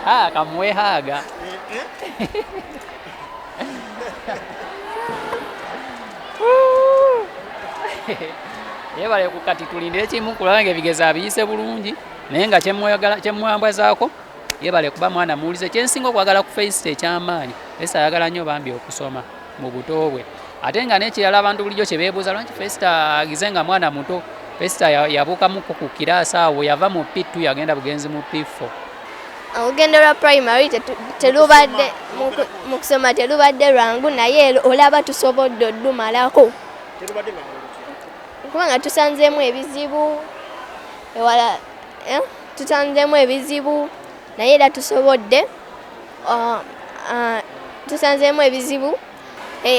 Ah, kamuwe hug. Eh, eh? Yebale kati tulindire kimu kulaba nga ebigezo abiyise bulungi, naye nga kyemwambazaako yebale kuba mwana muwulize. Kyensinga okwagala ku Feisita eky'amaanyi, Feisita ayagala nnyo bambi okusoma mu buto bwe. Ate nga n'ekirala abantu bulijjo kye beebuuza lwaki Feisita agize nga mwana muto. Feisita yabuukamuko ku kiraasi awo, yava mu P2 yagenda bugenzi mu P4. Olugendo lwa primary telubadde mu kusoma telubadde lwangu, naye olaba tusobodde oddumalako. Kubanga tusanzeemu ebizibu ewala, tusanzeemu ebizibu, naye era tusobodde, tusanzeemu ebizibu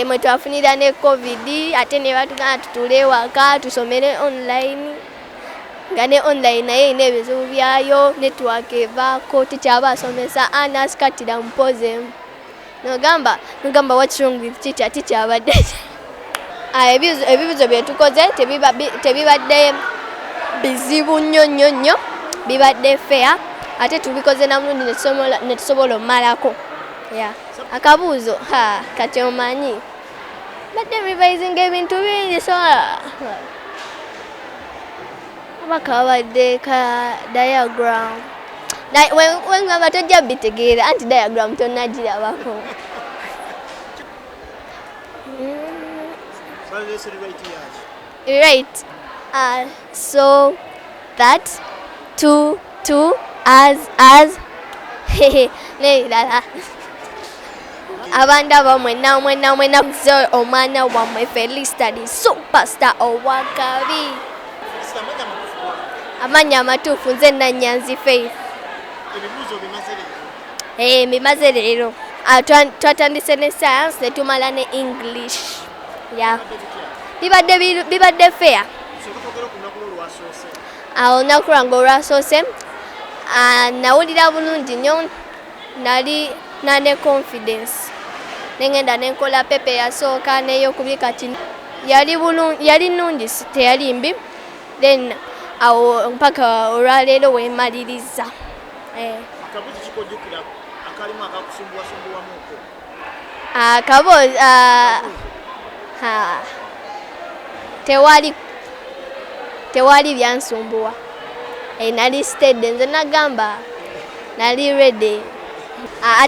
mwe twafunira ne COVID, ate ne batugamba tutuule ewaka tusomere online, nga ne online naye erina ebizibu byayo, network evaako, tekyaba asomesa anasikatira mupozemu. Nogamba what's wrong with teacher, teacher abadde. Ebibuzo bye tukoze tebibadde bizibu nnyo nnyo nnyo, bibadde fair, ate tubikoze na mulundi ne tusobola omumalako. Yeah. Akabuuzo, ha, kati omanyi mbadde revising ebintu bingi, so oba kabadde ka diagram. Wengamba tojja bitegeera, anti diagram tonnagirabako. Right. So that 2 2 as n'ebirala. Abandaba mwenna mwenna mwenna, nze omwana wammwe Felista the superstar owakabi. Amannya amatuufu nze Nanyanzi Faith. Mbimaze leero. Twatandise ne science ne tumala ne English. Yeah. Bibadde fair. Olunaku lwange olwasoose, nawulira bulungi nnyo, nali nane confidence. Nengenda nenkola paper yasooka n'eyokubiri, kati yali nnungi, teyali mbi. Then awo mpaka olwaleero weemaliriza. Akabuzi kikojjukira akalimu akakusumbuwasumbuwamuko? Akaboozi, tewali byansumbuwa. Nali steady, nze nagamba nali ready.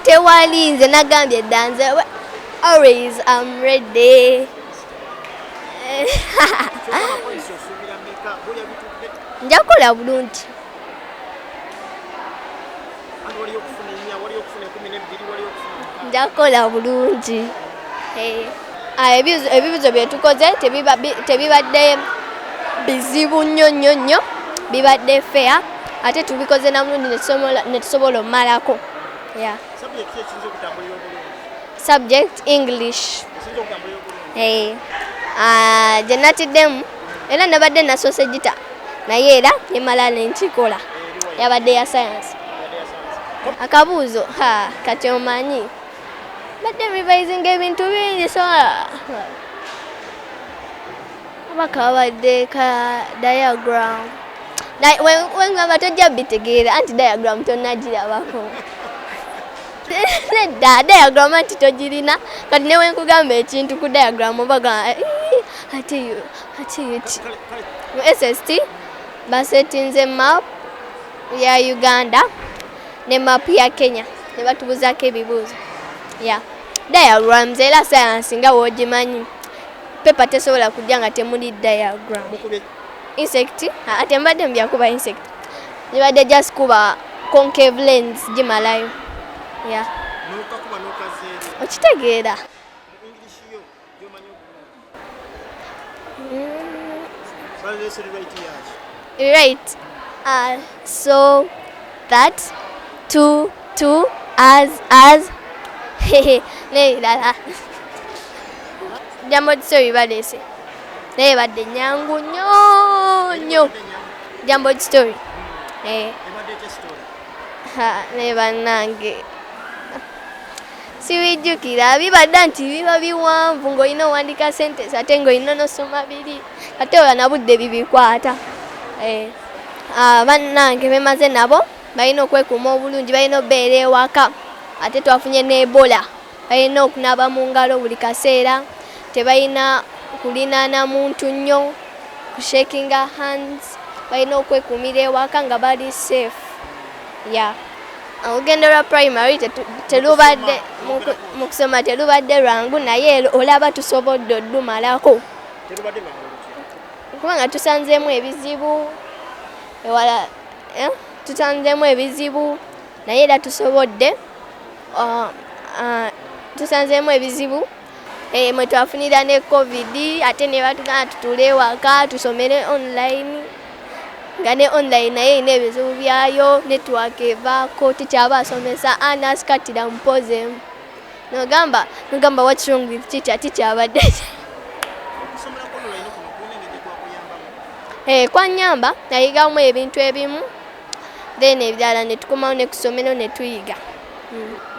Tewali, nze nagambye dda, nze always am ready. Nja kukola bulungi. Nja kukola bulungi. Ebibuzo bye tukoze tebibadde bizibu nnyo nnyo nnyo, bibadde fair, ate tubikoze na mulundi ne tusobola omumalako. Yeah. Subject English. Gye natiddemu era nabadde nasoose gita, naye era nemala nenkikola, yabadde ya science. Akabuuzo, ha, kati omanyi mbadde revising ebintu bingi, so oba kabadde ka diagram. Wengamba tojja bitegeera, anti diagram tonnagirabako. Nedda, diagram anti togirina, kati ne wenkugamba ekintu ku diagram obaga ate ate ki. Mu SST basetinze map ya Uganda ne map ya Kenya ne batubuzaako ebibuuzo. Yeah. Diagrams era science nga w'ogimanyi, paper tesobola kujja nga temuli diagram. Insect, ate mbadde mu byakuba insect, nibadde just kuba concave lens gimalayo. Yeah. Okitegeera. Right. So that 2 2 as n'ebirala. Jumbo story baleese, naye ebadde nyangu nnyo nnyo. Jumbo story. Naye bannange sibijjukira, bibadde nti biba biwanvu ng'olina owandiika sentence ate ng'olina nosoma biri, ate ola nabudde bibikwata. Bannange bemaze nabo balina okwekuuma obulungi, balina obeera ewaka, ate twafunye ne Ebola, balina okunaaba mu ngalo buli kaseera, tebalina kulinaana muntu nnyo, kushakinga hands, balina okwekuumira ewaka nga bali safe. Yeah. Olugendo lwa primary telubadde mu kusoma telubadde lwangu, naye olaba tusobodde oddumalako. Kubanga tusanzeemu ebizibu ewala, tusanzeemu ebizibu naye era tusobodde, tusanzeemu ebizibu mwe twafunira ne COVID, ate ne batugamba tutuule ewaka tusomere online, nga ne online naye erina ebizibu byayo, network evaako, tekyaba asomesa anasikatira mpozeemu, nogamba what's wrong with teacher, teacher abadde kwanyamba nayigamu ebintu ebimu, then ebirala ne tukomawo ne ku ssomero ne tuyiga.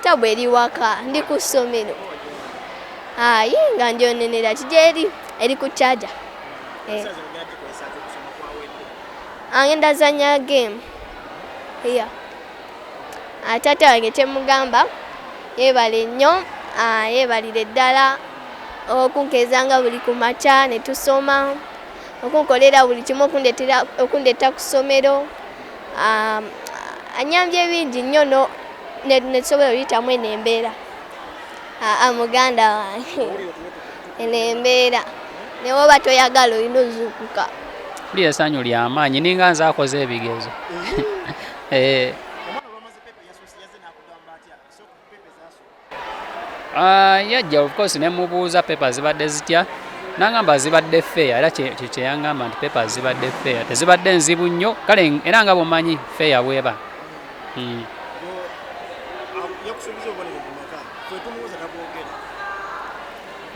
Tabu eri waka, ndi ku ssomero. Ayi nga ndyonenera kijja eri ku charger. Agenda zanya game. Yeah. Taata wange kyemugamba yeebale nnyo, yeebalire ddala okunkeezanga buli ku makya ne tusoma, okunkolera buli kimu, okundeeta ku ssomero. Anyambye bingi nnyo ne tusobola okuyitamu eno embeera. Muganda wange eno embeera ne bw'oba toyagala olina ozuukuka. Mpulira essanyu ly'amaanyi ninga nze akoze ebigezo. Yajja of course ne mubuuza paper zibadde zitya, n'angamba zibadde fair, era kye yangamba nti paper zibadde fair, tezibadde nzibu nnyo, kale era nga bw'omanyi fair bw'eba.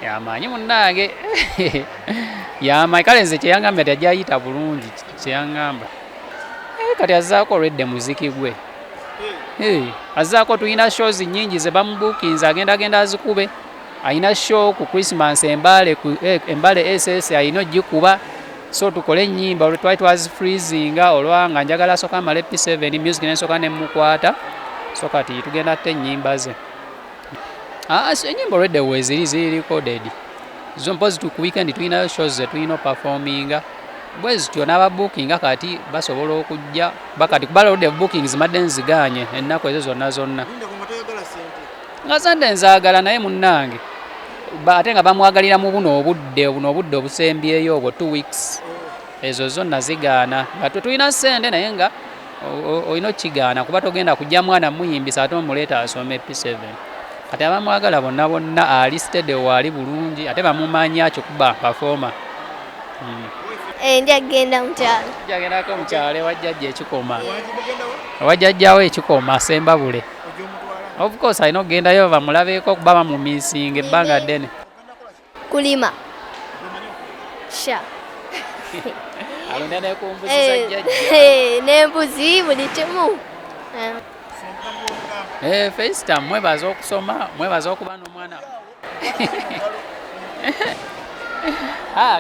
Yamanyi munnange, yamanyi, kale nze kye yangamba nti ajja ayita bulungi, kye yangamba. Kati azzaako olwedde muziki gwe. Azzaako tulina shows nnyingi ze bamubuukinze, agenda azikube. Alina show ku Christmas Embale, ku Embale SS alina ogikuba. So tukole ennyimba olwo twali twazifreezinga olwa nga njagala asooka amale P7 music ne nsooka ne mukwata. So kati tugenda tte ennyimba ze. So ennyimba olwedde weeziri ziri recorded. Zo mpozi ku weekend tulinayo shows ze tulina performinga. Bwe zityo n'ababookinga kati basobola okujja bakati kuba olwedde bookings mbadde nzigaanye ennaku ezo zonna zonna. Nga sente nzaagala naye munnange ate nga bamwagalira mu buno obudde, buno obudde obusembyeyo obwo 2 weeks. Ezo zonna zigaana. Nga tulina ssente naye nga olina okkigaana kuba togenda kujja mwana muyimbisa ate omuleeta asome P7. Kati abamwagala bonna bonna ali steady waali bulungi ate bamumanya kikuba performer. Nja kugenda mu kyalo. Nja kugendako mu kyalo ewa jjajja ekikoma. Ewa jjajjawe ekikoma Sembabule. Of course alina okugendayo bamulabeeko kuba bamumiisinga ebbanga ddene. Kulima. Sha. Alonda ne ku mbuzi za jjajja. N'embuzi buli kimu. Feista mwebaza okusoma, mwebaza okuba n'omwana.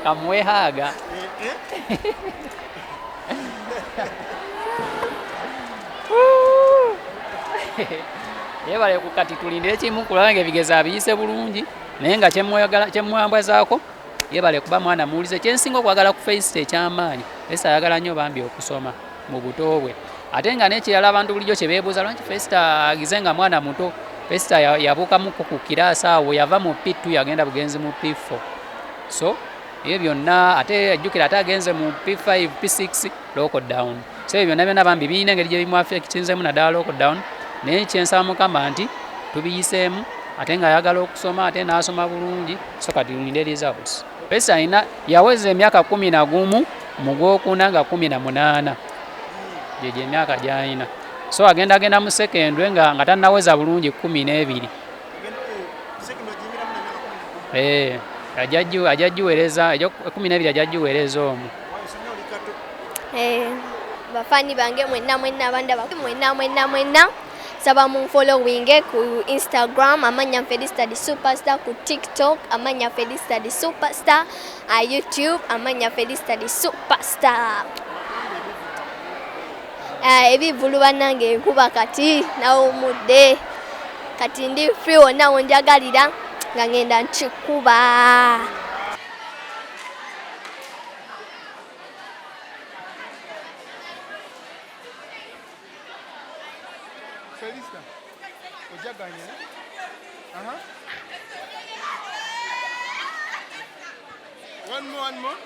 Kamuwe haaga. Yeebale kati tulindire kimu kulaba ng'ebigezo abiyise bulungi, naye nga kyemwambazaako yeebale kuba mwana muwulize. Kye nsinga okwagala ku Feista eky'amaanyi, Feista ayagala nnyo bambi okusoma mu buto bwe. Ate nga n'ekirala abantu bulijjo kye beebuuza lwaki Feista agize nga mwana muto. Feista yabuukamuko ku kiraasi awo, yava mu P2 yagenda bugenzi mu P4. So ebyo byonna ate ajjukira ate agenze mu P5, P6 lockdown. So ebyo byonna byonna bambi birina engeri gye bimuaffectinzemu naddala lockdown. Naye kyensaba Mukama nti tubiyiseemu ate ng'ayagala okusoma ate n'asoma bulungi, so kati tulinde results. Feista alina yaweza emyaka 11 mu gwokuna nga 18. Gyegyo emyaka gy'alina. So agenda mu secondary nga tannaweza bulungi 12. Ajja giweereza, 12 ajja giweereza omwo. Bafaani bange mwenna mwenna abandaba mwenna mwenna mwenna saba munfollowinge ku Instagram amanya Felista the Superstar, ku TikTok amanya Felista the Superstar, YouTube amanya Felista the Superstar. Ebivvulu bannange enkuba kati nawummudde, kati ndi free, wonna wonjagalira nga ngenda nkikuba. Felista, ojaganya, eh? Aha. One more, one more.